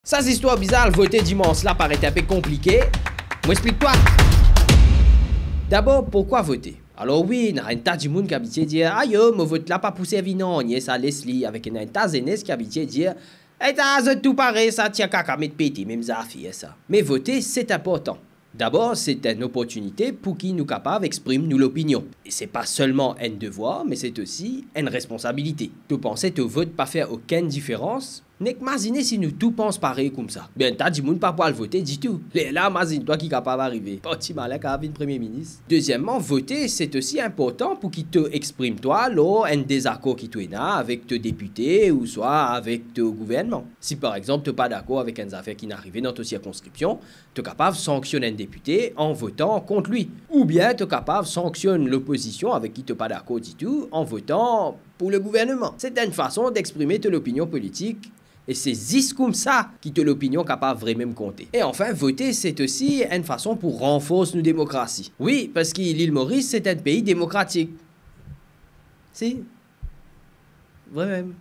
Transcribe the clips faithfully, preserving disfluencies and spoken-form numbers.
Sa zistwar bizar al vote dimans la paret inpe konplike. Mo explik twa. Dabor, pourkwa vote? Alor wi, ena enn ta dimoun ki abitie dir, "Ayo, mo vot la pa pou servi nanye, sa les li," avek ena enn ta zenes ki abitie dir, "Eta, zot tou parey sa, tir kaka met pete, mem zafer sa." Me vote, se inportan. Dabor, se enn oportinite pou ki nou kapav exprim nou lopinion. E se pa selman enn devwar, me se osi enn responsabilite. To panse to vot pa fer okenn diferans? Nek mazine si nou tou pans parey koumsa. Be enn ta dimoun pa pou al vote ditou. Lerla, mazinn twa ki kapav arive. Parti malin kapav vinn premie minis. Dezieman, vote, se osi inportan pou ki to exprim twa lor enn dezakor ki to ena avek to depite ouswa avek to gouvernman. Si par exanp to pa dakor avek enn zafer ki'nn arive dan to sirkonskripsion, to kapav sanksionn enn depite an votan kont li, oubien to kapav sanksionn lopozision avek ki to pa dakor ditou an votan pou le gouvernman. Se enn fason d'exprime to lopinion politik, e se zis koumsa ki to lopinion kapav vremem konte. E anfin, vote, se osi enn fason pou ranfors nou demokrasi. Wi, parski Lil Moris, se enn pei demokratik. Si. Vremem.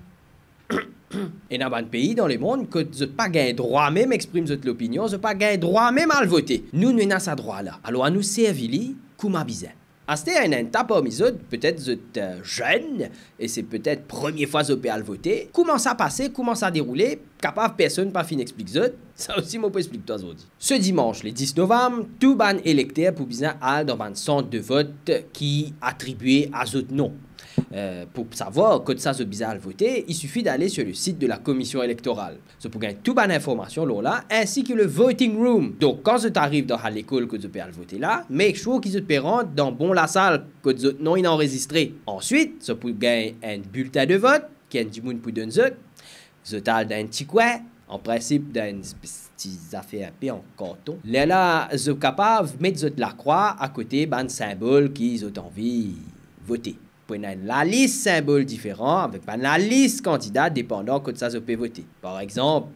Ena bann pei dan lemond kot zot pa gagn drwa mem exprim zot lopinion, zot pa gagn drwa mem al vote. Nou, nou ena sa drwa la. Alor, anou servi li kouma bizin. Aster, ena enn ta parmi zot, petet zot, eh, zenn, e se petet premie fwa zot pe al vote. Kouma sa pase, kouma sa deroule, kapav personn pa finn explik zot. Sa osi, mo pou explik twa zordi. Se dimans, le dis novam, tou bann elekter pou bizin al dan bann sant de vot ki atribie a zot non. Eh, pou savwar kot sa zot bizin al vote, il suffit d'aller sur le site de la Commission électorale. Zot pou gagn tou bann informasion lor la, insi ki le voting room. Donk, kan zot ariv dan sa lekol kot zot pe al vote la, make sure ki zot pe rant dan bon lasal kot zot non inn anrezistre. Answit, zot pou gagn enn biltin de vot ki enn dimoun pou donn zot. Zot al dan enn ti kwin, an prinsip dan enn spe-, ti zafer inpe an karton. Lerla, zot kapav met zot lakrwa akote bann sinbol ki zot anvi vote. Pou ena enn lalis sinbol diferan avek bann lalis kandida, depandan kot sa zot pe vote. Par exanp,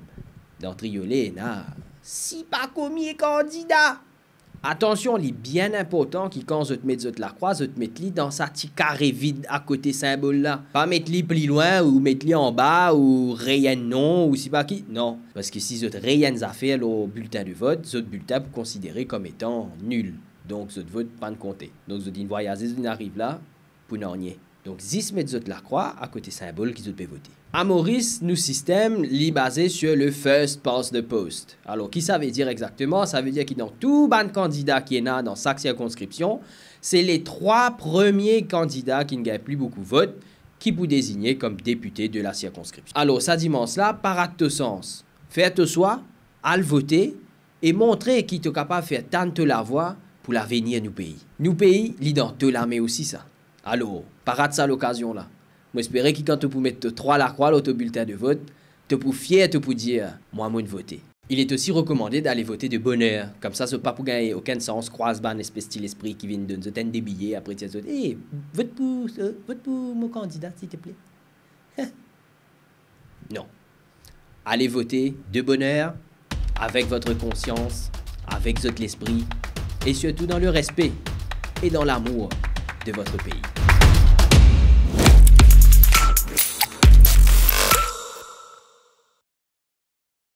dan Triolet, ena sipa komie kandida. Atansion, li bien inportan ki kan zot met zot lakrwa, zot met li dan sa ti kare vid akote sinbol la. Pa met li pli lwin ou met li anba ou rey enn non ou sipa ki. Non, parski si zot rey enn zafer lor biltin de vot, zot biltin pou konsidere kom etan nil. Donk, zot vot pa'nn konte. Donk, zot inn vwayaze, zot inn ariv la, pou nanye. Donk, zis met zot lakrwa akote sinbol ki zot pe vote. A Moris, nou sistem, li baze sur le first past the post. Alor, ki sa ve dir exakteman? Sa ve dir ki dan tou bann kandida ki ena dan sak sirkonskripsion, se le trwa premie kandida ki'nn gagn pli boukou vot ki pou dezigne kom depite de la sirkonskripsion. Alor, sa dimans la, pa rat to sans. Fer to swa, al vote, e montre ki to kapav fer tann to lavwa pou lavenir nou pei. Nou pei, li dan to lame osi sa. Alor, pa rat sa lokazion la. Mo espere ki kan to pou met to trwa lakrwa lor to biltin de vot, to pou fier, to pou dir, "Mwa, mo'nn vote." Il est aussi recommandé d'aller voter de bonne heure. Koumsa, zot pa pou gagn okenn sans krwaz bann espes ti lespri ki vinn donn zot enn de biye, apre dir zot, "Eh, vot pou, euh, vot pou mo kandida, silteple." Non. Allez voter de bonne heure, avec votre conscience, avec zot lespri, et surtout dans le respect et dans l'amour de votre pays.